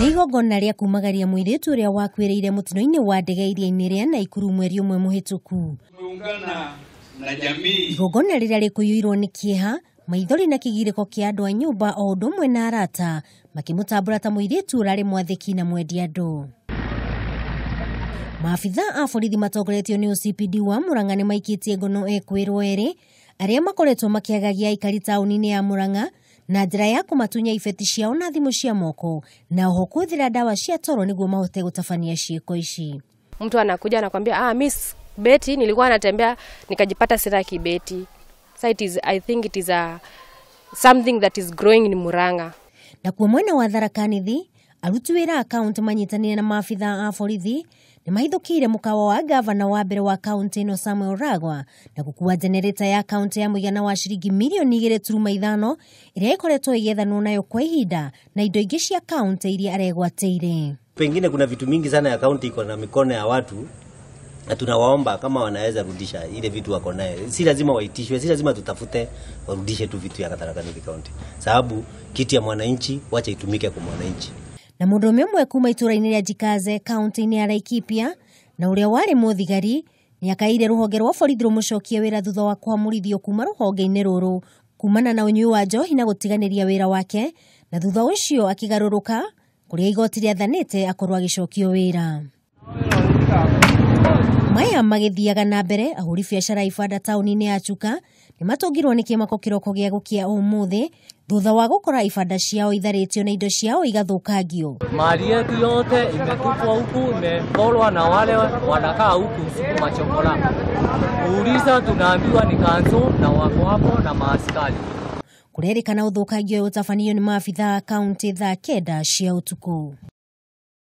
Nĩ igongona rĩa kumagaria mũirĩtu ũrĩa wakuĩrĩire mũtino-inĩ wa ndege iria-inĩ rĩa Naikuru mweri ũmwe mũhĩtũku. Na jamii. Igongona rĩrĩa rĩkũiyũirwo nĩ kĩeha, maithori na kĩgirĩko kĩa andũ a nyũmba o ũndũ ũmwe na arata makĩmũtambũra ta mũirĩtu ũrarĩ mwathĩki na mwendi andũ. Maabitha a borithi matongoretio nĩ OCPD wa Murang'a nĩ maikĩtie ngono ekwĩrwo erĩ arĩa makoretwo makĩagagia aikari taũni-inĩ ya Murang'a na njĩra ya kũmatunya ibeti ciao na thimũ cia moko na oho kũhũthĩra ndawa cia toro nĩguo mahote gũtabania ciĩko ici. Mtu anakuja anakwambia, miss Betty, nilikuwa natembea nikajipata sina kibeti. So it is, I think it is a something that is growing in Murang'a. Na kuo mwena wa Tharaka Nithi, aruti wĩra a kaunti manyitanĩire na maabitha a borithi nĩ mahithũkĩire mũkawa wa gavana wa mbere wa kaunti ĩno Samuel Ragwa na gũkua jenereta ya kaunti ya mũigana wa ciringi mirioni 2.5 ĩrĩa ĩkoretwo ĩgĩethanwo nayo kwa ihinda na indo ingĩ cia kaunti iria aregwatĩire. Pengine kuna vitu mingi sana ya kaunti iko na mikono ya watu na tunawaomba kama wanaweza rudisha ile vitu wako naye. Si lazima waitishwe, si lazima tutafute, warudishe tu vitu ya Tharaka Nithi County. Sababu kiti ya mwananchi wacha itumike kwa mwananchi. Na mũndũrũme ũmwe kuma itũũra-inĩ rĩa Jikaze kaunti-inĩ ya Laikipia na ũrĩa warĩ mũthigari nĩakaĩire rũhonge rwa borithi rũmũcokie wĩra thutha wa kwamũrithio kuma rũhonge-inĩ rũrũ kumana na ũnyui wa njohi na gũtiganĩria wĩra wake, na thutha ũcio akĩgarũrũka kũrĩa igoti rĩathanĩte akorwo agĩcokio wĩra. Maya magĩthiaga na mbere, ahũri biacara ibanda taũni-inĩ ya Chuka nĩmatũngirwo nĩ kĩmako kĩroko gĩa gũkĩa ũmũthĩ thutha wa gũkora ibanda ciao itharĩtio na indo ciao igathũkangio. Mali yetu yote imetupwa huku, imeporwa na wale wanakaa huku usiku machokola. Kuuliza tunaambiwa ni kanzo na wako hapo na maaskari. Kũrerĩkana ũthũkangia ũyũ ũtabanio nĩ maabitha a kaunti thaa 9 cia ũtukũ.